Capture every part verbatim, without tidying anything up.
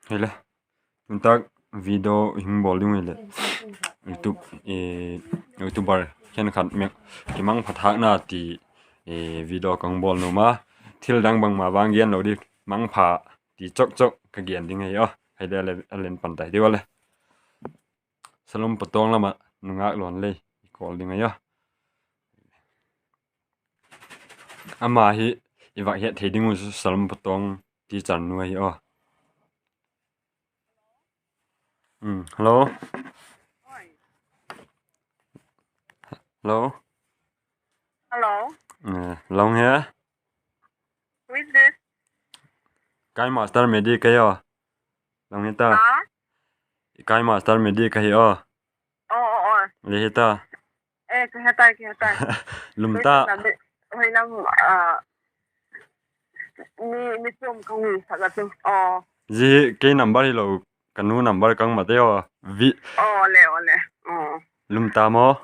Hile, tun tak video hing bawl ding hile, YouTube, eh, YouTuber khenkhat mek kimangpha thâkna ti, eh, video ka hung bawl nuam a, thil dang bangma vang gen lo di, mangpha ti chok chok ka gen ding ahi a. Hile, a len pan tai di ua le. Salum Patawng lam ah nungak Lawnlei i call ding ahi a. Ama hi i vak het thei ding uh chu Salum Patawng teacher nu ahi a. Hello. Hello. Hello. Eh, long he. Who is this? Kai Master Medi ka hi a. Long he ta. Kai Master Medi ka hi a. Le he ta. Lum ta. Hoilam, mi, mi chum ka hung sak a chu. Zia kei number hilo, ka nu number ka hung mat e a. Lum ta maw?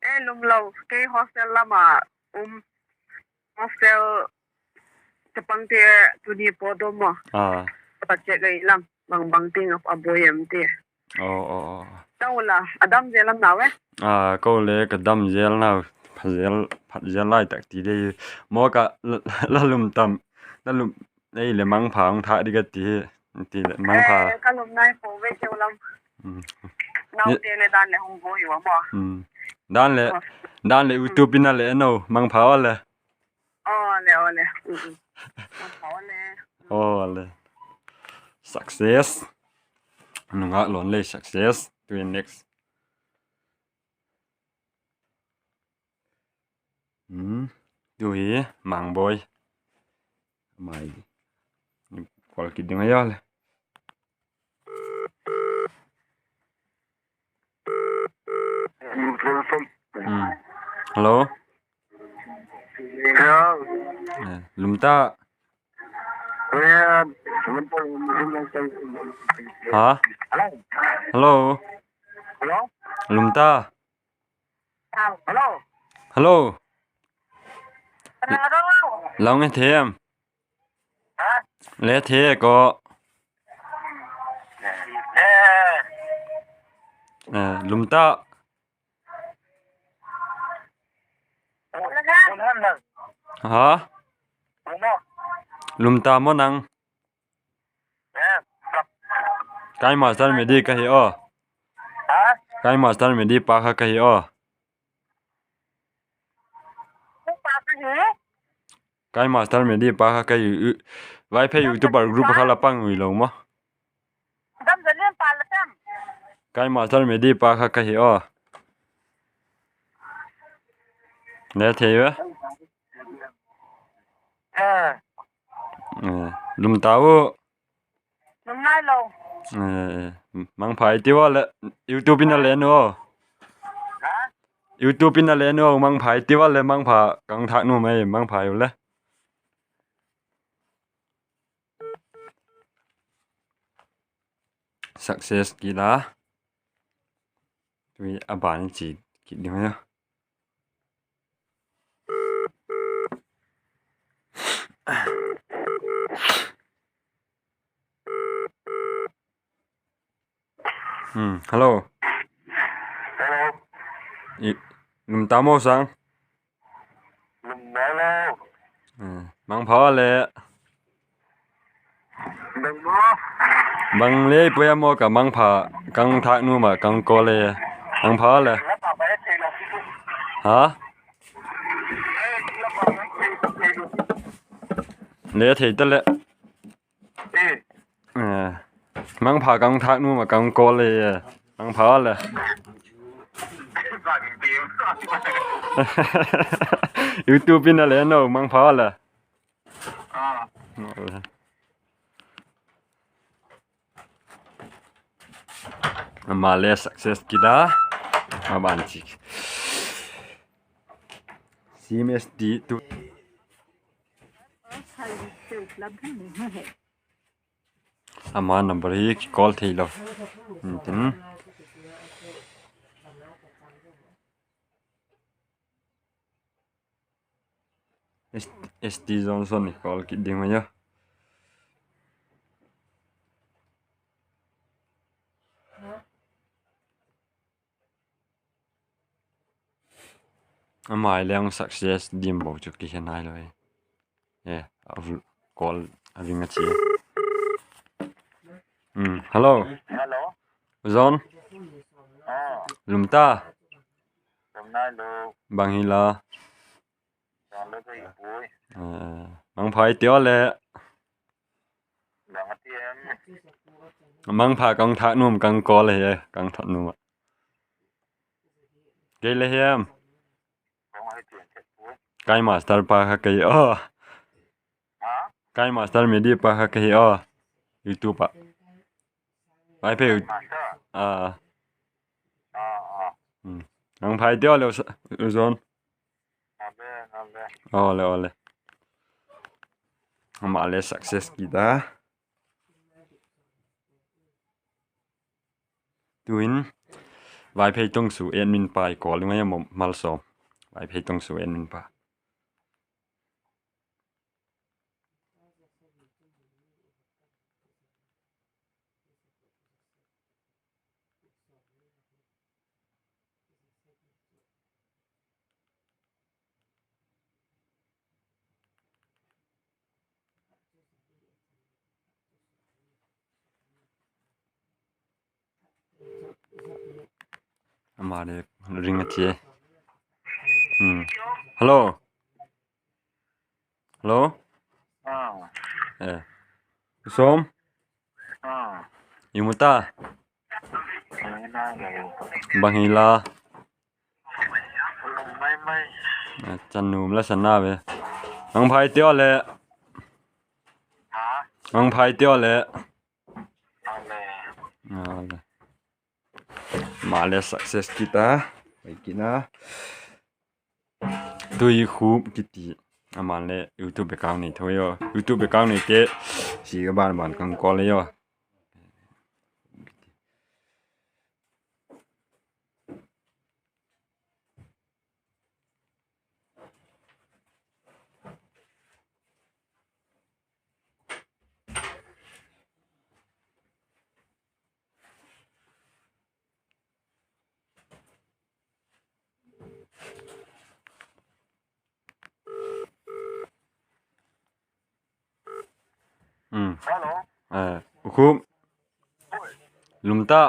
E, lum lo, kei hostel lam a um, hostel chapangte tuni pawt dom maw? Ka check ei lam, bang bang ting a buai em ti. Tau la, a dam zel lam nau e. Ko le ka dam zel nau, phat zel, phat zel lai tak ti dei. Maw ka, la lum tam, la lum, ei le mangpha hung thâk di ka ti hi, ti le mangpha. Ka lum nai po ve keu lam. Naute le dan le hung buai ua maw. Dan le, dan le YouTube in a le no, mangpha a le. Aw le, aw le. Aw le. Success. Nungak Lawnlei success. Tu in next. Tu hi Mangboi. Mai. Call kit ding ahi a le. Hello. Lum ta. Ha? Hello. Lum ta. Hello. Long e them. Le the ko. Lum ta. Ha? Lum ta maw nang? Kai Master Medi ka hi aw. Kai Master Medi pa kha ka hi aw. Kai Master Medi pa kha ka hi. Vaiphei YouTuber group kha la pang ui lo maw? Kai Master Medi pa kha ka hi aw. Le thei ve. Lum ta u. Mangpha i ti ua le, YouTube in a le nu. YouTube in a le nu, mangpha i ti ua le, mangpha ka hung thâk nuam ei, mangpha u le. Success kit a. Tu a ban chi kit ding a. Hello. Lum ta maw Sang? Mangpha le. Bang le pui a maw ka mangpha, ka hung thâk nuam a ka hung call e. Mangpha le. Ha? Le thei ta le. Mangpha ka hung thâk nuam a ka hung call e. Mangpha le. YouTube in a le no, mangpha le. Ama le success kit a. A ban chi. C M S T tu. Ama number hi call thei lo. Tin. S T Johnson i call kit ding mai a. Ama i leng success dim bo chu kihe nai lo e. E, a call a ring a chia. Hello. John. Lum ta. Bang hi la. Mangpha i tiu le. Mangpha ka hung thâk nuam, ka hung call hi, ka hung thot nuam ah. Kei le hem. KineMaster pa kha ka hi aw. KineMaster Media pa kha ka hi aw. YouTube ah. Vaiphei. Mangpha i tiu le, John. Awle, awle. Ama le success kit a. Tuin, Vaiphei Tungsu admin pa i call ngai a, malsawm. Vaiphei Tungsu admin pa. Ama le ring a chia. Hello. Hello. Sawm. I mu ta. Bang hi la. Chan nuam la sa na ve. Mangpha i tiu le. Mangpha i tiu le. Ama le success kit a. Pai kit na. Tuikhup kiti. Ama le YouTube account nei tho aw. YouTube account neite, si ka ban ban ka hung call aw. U Khup. Lum ta.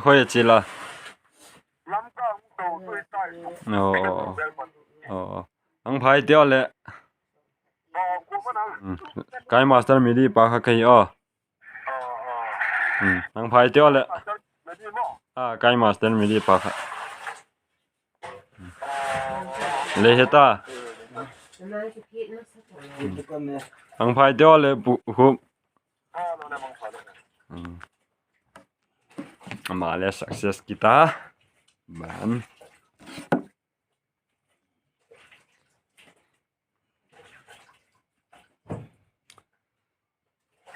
Khoi a chia la. Mangpha i tiu le. KineMaster Media pa kha ka hi aw. Mangpha i tiu le. KineMaster Media pa kha. Le heta. Mangpha i tiu le, Pu Khup. Ama le success kit a. Ban.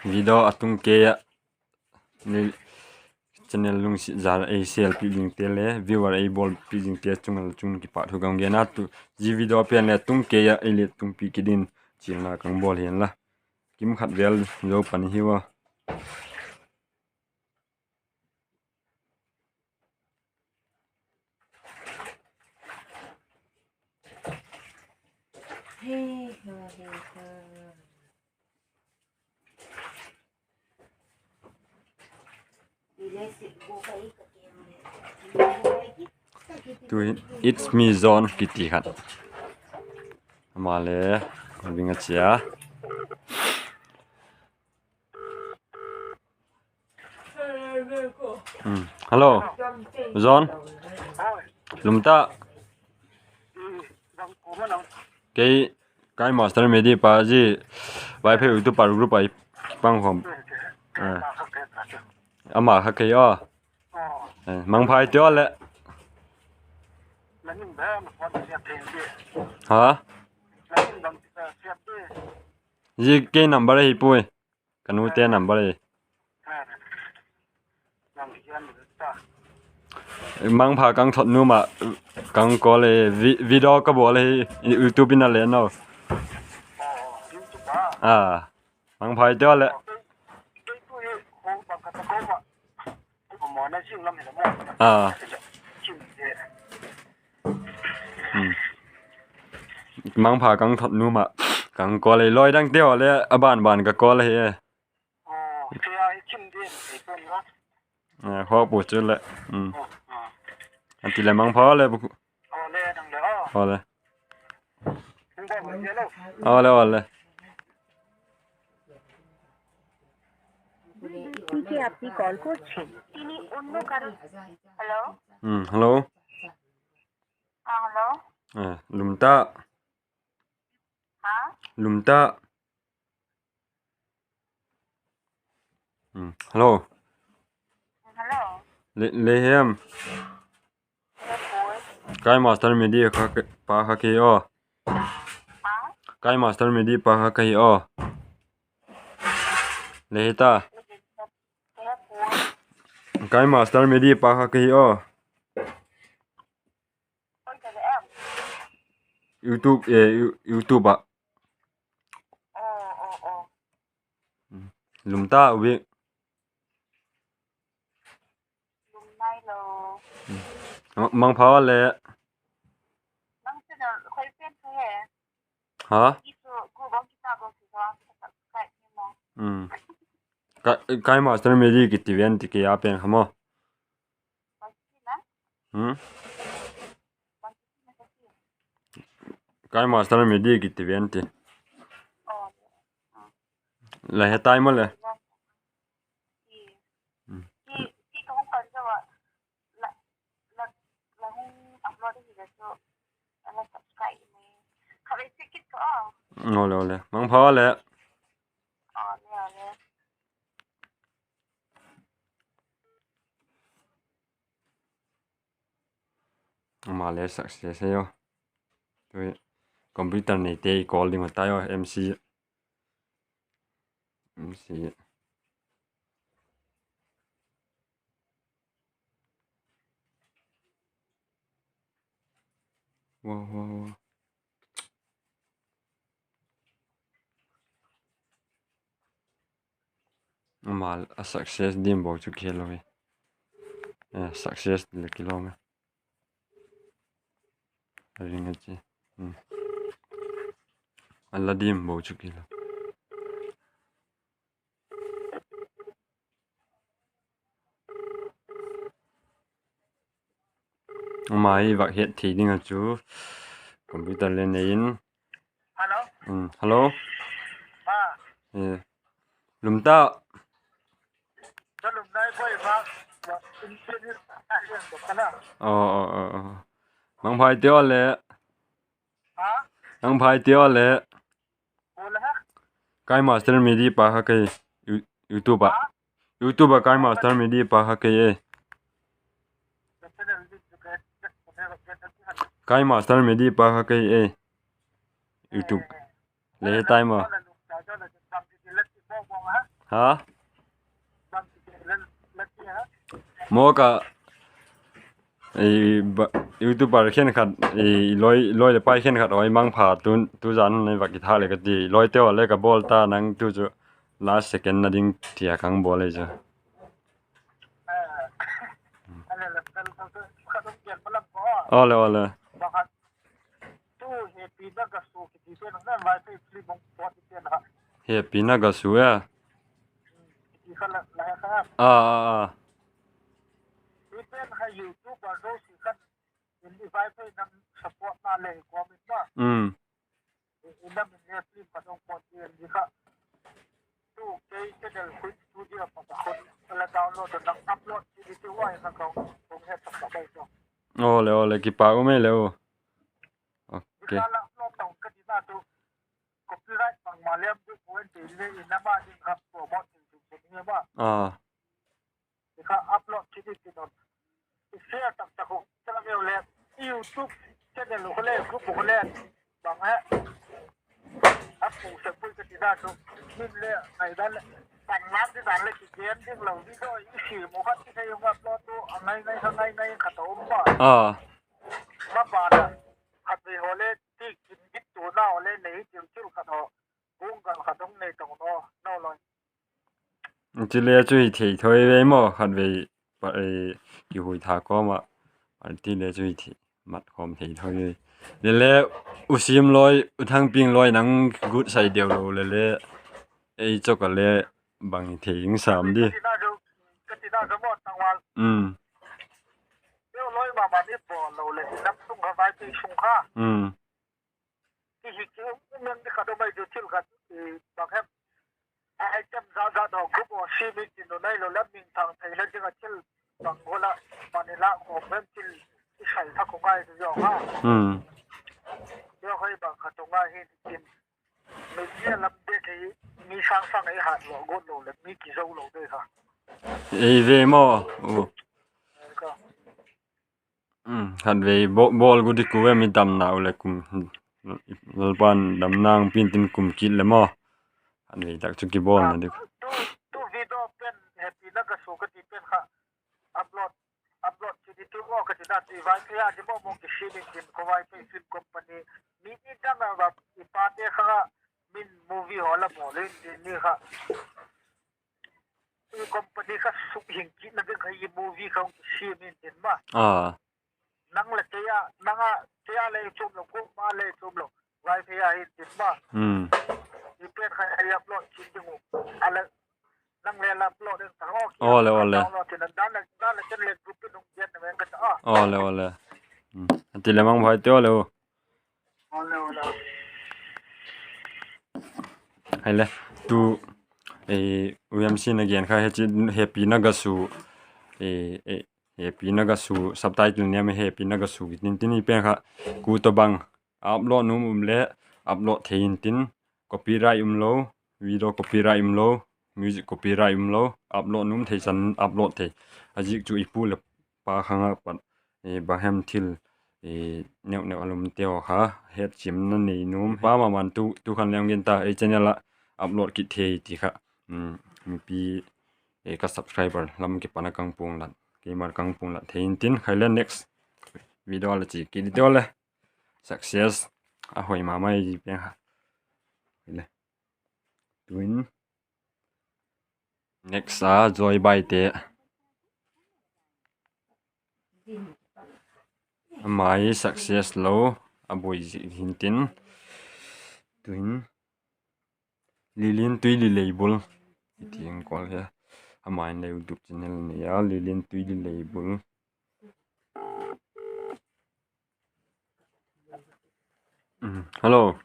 Video a tung kei ah, channel lungsiat zâl ei share piak dingte le viewer ei bawl piak dingte chung ah chung kipâk thu ka hung gen a, tu zia video pen le tung kei ah ei le tungpi kit dingin chialna ka hung bawl hi'n la. Kimkhat vêl zo pan hiu a. Tu It's Me Zone kiti khat. Ama le, a ding a chia. Hello. John. Lum ta. Kei KineMaster Media pa zi Vaiphei YouTube pa group ah i pang khawm. Ama kha kei aw. Mangpha i tiu le. Ha? Zi kei number ahi puai. Ka nute number ahi. Mangpha ka hung thot nuam ah, ka hung call e, video ka bawl ahi, YouTube in a le no. Mangpha i tiu le. A. Mangpha kang thot nu ma, kang call ei loi dangte haw le a ban ban ka call ahi e. Kha pu chu le. A ti le mangpha le. Aw le. Aw le, aw le. Hello. Hello. Lum ta. Lum ta. Hello. Le hem. Kai Master Medi pa kha ka hi aw. Kai Master Medi pa kha ka hi aw. Le hita. Kai Master Medi pa kha ka hi aw. YouTube, YouTube ah. Lum ta ubi. Mangpha le. Ha? Kai Master Medi kiti ven ti kei a pen kha maw. Kai Master Medi kiti ven ti. La he tai maw le. Ole, ole. Mangpha le. Ama le success e aw. Tui computer neite i call ding u tai aw, M C. M C. Wow, wow, wow. Ama a success dim bo chu kilo e. Success le kilo me. A ring a chi. A la dim bo chu kilo. Ama i vak het thei ding a chu computer le nei in. Hello. Lum ta. Mangphai te aw le. Mangphai te aw le. Kai Master Medi pa kha kei. YouTube ah. YouTube ah Kai Master Medi pa kha kei e. Kai Master Medi pa kha kei e. YouTube. Le he tai maw. Ha? Maw ka YouTuber khenkhat, loi leh pai khenkhat haw i Mangpha tu zan hun i vak kithâk le ka ti. Loite haw le ka bawl ta, nang tu chu last second na ding tia kang bawl ei chu. Awle, awle. Hepina Gasu e. A, a, a. Awle, awle, kipak um ei le u. Ok. A. Chule chu hi thei thoi ve maw, khatvei pa, eh, kihui tha kawm ah, party le chu hi thi, mat khawm thei tho hi. Lele, U Sim lawi, U Thangping lawi nang gut sai deu lo lele, ei chawk a le bang hi thei ing sam di. Ka tina zo, ka tina zo maw tangwal. Um. Deu lawi ma ma ni bawl lo le, nam sung kha vai pei sung kha. Um. Ti hi ki um, um nang di khat um ai du thil khat, eh, bang hem. A item za za daw group aw si mi tin lo nai lo la ming thang thei la ding a thil bang go la, pani la ko hem thil i sai tha ko ngai du yo ha. Hmm. Yo hoi bang khat to ngai hi tin. Mi ti a lam de thei, mi sang sang ei hat lo go lo le, mi ki zo lo de ha. Ei ve maw. U. Ei ka. Um, khatvei bawl, bawl gu di ku em i damna u le kum, Lalpa'n damna hung pi'n tin kum kit le maw. Khatvei tak chu kibawlna di. Tu, tu video pen happy na ka su ka ti pen kha upload, upload chu di tu maw ka ti na ti vai thei a di maw maw ki si ding tin ko vai thei film company. Mi ti dang a va i pa te kha min movie haw la maw le din ni kha. I company kha suk hing kit na ding kha i movie kha hung kisiam in tin ma. Ah. Nang le kei a, nang a, kei a le chum lo, ko ma le chum lo. Vai thei a hin tin ma. Hmm. I pen kha i upload chin ding u. A le, nang le la upload ding ta ho ki. Aw le, aw le. Download tin dan le, dan le ken le group in hung gen na men ka ta a. Aw le, aw le. Hmm. Ti le mang vai te aw le u. Hai le, tu, eh, U M C na gen kha he chi happy na ga su, eh, eh, happy na ga su, subtitle niam happy na ga su, tin tin i pen kha, ku tawh bang, upload nuam um le, upload thei in tin, copyright um lo, video copyright um lo, music copyright um lo, upload nuam thei san, upload thei. A zik chu i pu le pa khang a pat, eh, bang hem thil, eh, neu neu a lum te haw kha, het chiamna nei nuam. Pa ma man tu, tu khan leng gen ta, ei channel a upload kit thei ti kha. Um, mipi, eh, ka subscriber lam kipan a kang puang lat, keima kang puang lat thei in tin, khai le next video le chi kit di te le. Success a hoi ma mai pen kha. Le. Tuin. Next a Joy Bai te. Amai success lo a boi zi hin tin. Tuin. Lilin Tuili Leibul. Iti ang kol he. Amai in le YouTube channel nei a, Lilin Tuili Leibul. Mm, hello.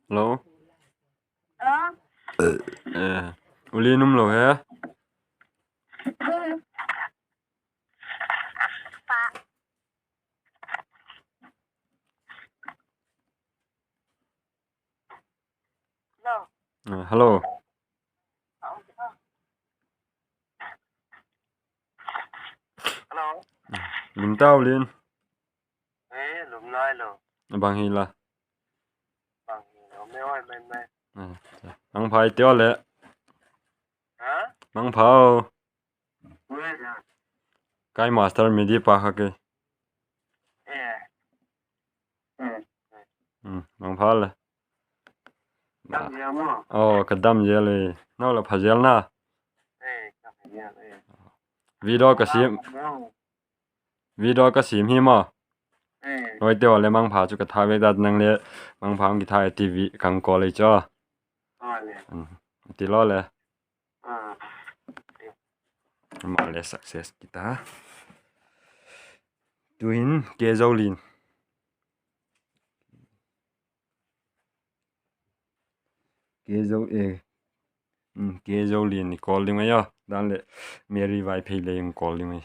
Hello. Hello. Eh, Uli num lo he. Pa. Hello. Eh, hello. Hello. Lum tau lin. Eh, lum nai lo. Bang hi la. Bang hi lo, me oi, me, me. Eh, mangpha i te o le. Ha? Mangpha o. Kai master midi pa kha ke. Eh. Eh. Hmm, mangpha le. Dam zel maw? Oh, ka dam zel e. Nau la pha zel na. Eh, ka pha zel e. Video ka sim. Video ka sim hi maw. Eh. Hoi te o le mangpha chu ka tha ve dat nang le mangpha hung ki tha e ti vi kang ko le cho. Ah, le. Hmm, ti lo le. Ah. Ama le success kita. Tuin Ke Zolin. Ke Zo, eh. Hmm, Ke Zolin i call ding mai a. Dan le Mary Vaiphei le i call ding mai.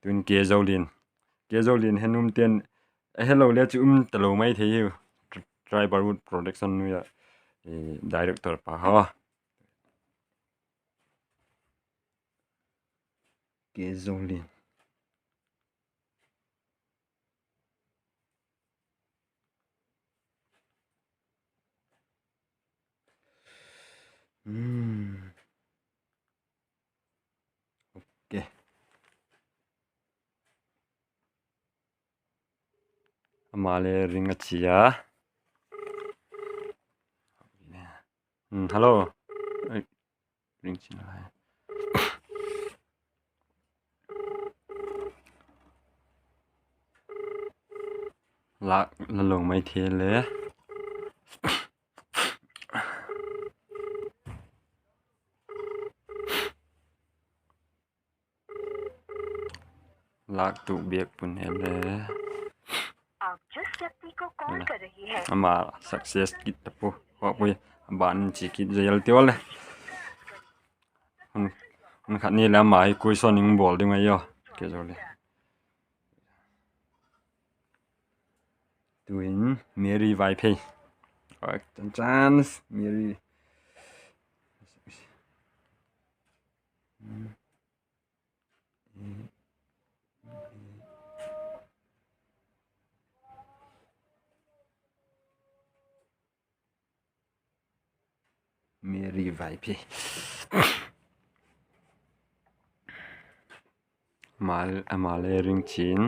Tuin Ke Zolin. Ke Zolin he num ten. Eh, hello le chu um ta lo mai thei hi. Tri-, Tribal Wood Production nuai a. Eh, director pa ha. Ke Zolin. Hmm. Ok. Ama le ring a chia. Hmm, hello. Ai, ring chin lai. lâk la lo mai thei le. Lâk tuk bêk pun he le. Ama success kit ta pu, khawpui, a ban in chi kit zel ti le. Hun khat ni le ama hi question in bawl ding ahi aw. Ke zo le. Tuin Mary Vaiphei. Chance, Mary. Mary Vaiphei. Ama le ring chin.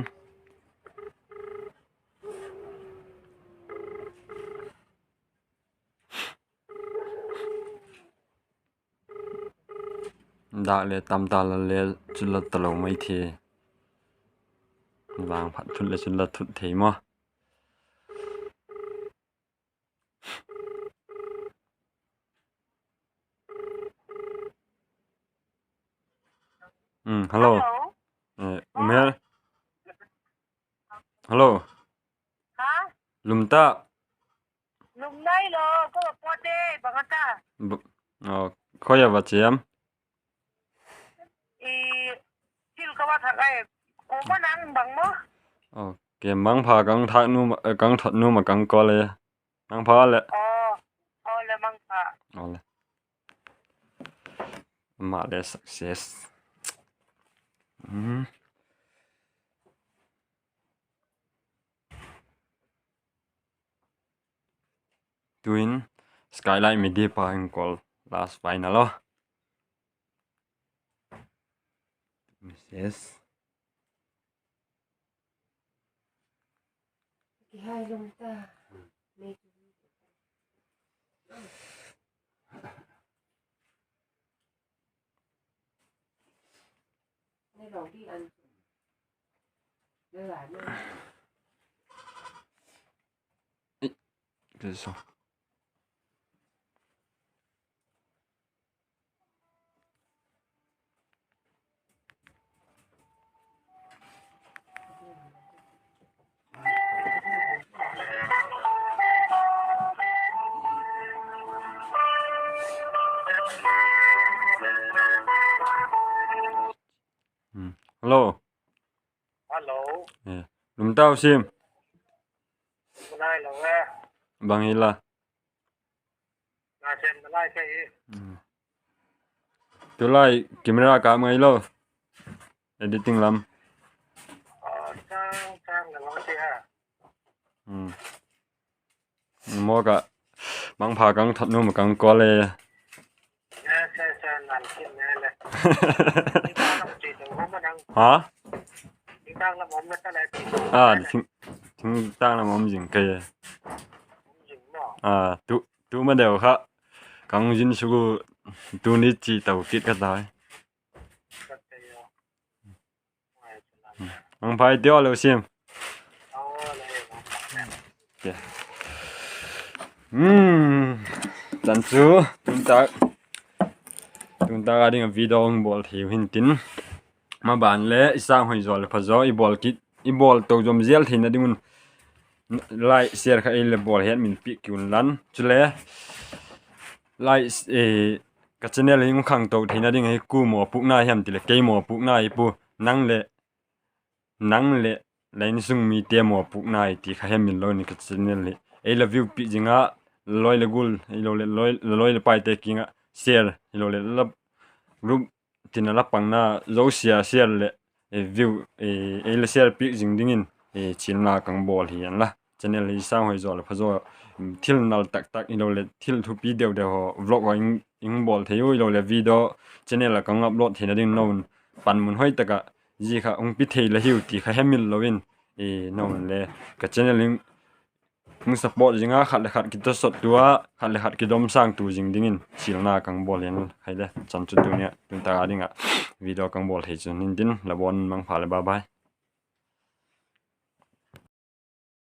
Dâk le tam ta la le chu la ta lo mai thei. Vangphat thut le chu la thut thei maw. Hello. Hello. Lum ta. Khoi a va chiam? Ke mangpha, kang thot nu ma kang call e. Mangpha le. Ama le success. Tuin Skylight Media pa in call last final aw. Message. Hello. Lum tau sim. Bang hi la. Tulai camera kap ngai lo. Editing lam. Maw ka, mangpha kang thot nu ma kang call e. Ha? Thingtâng lam um zing kei. Tu ma deu kha kang zin suk u, tuni chi tau kit ka tai. Mangpha i ti aw le u sim. Chan chu tun tak, tun tak a ding a video hung bawl thei u hintin, maban le i sâng hoi zaw leh pha zaw i bawl kit, i bawl to zom zel theina ding un like, share kha ei le bawl het min piak ki un lan. Chule like, ka channel hi hung khangto theina ding ahi, kua mawpuakna hiam ti leh kei mawpuakna hi pu, nang leh, nang leh la insung mite mawpuakna hi ti kha hemil lo in ka channel hi ei la view piak zing a, loi le gul, loi le paite kiang ah share hiloleh la group tin a la pangna zosia share leh view, ei la share piak zing dingin chilna kang bawl hi an la. Channel hi sâng hoi zaw leh pha zaw, thil nal tak tak hiloleh thil thupi deu deu haw, vlog haw i hung bawl thei u, hiloleh video channel ah kang upload theina ding no un panmun hoi tak ah zia kha hung pi thei la hiu ti kha hemil lo in, no un le ka channel hung support zing a, khat le khat kitawsawttu a, khat le khat kidomsângtu zing dingin chilna kang bawl hi an la. Hai le, chan chu tuni a tun tak a ding ah video kang bawl thei chu hintin, la bawn mangpha leh bye bye.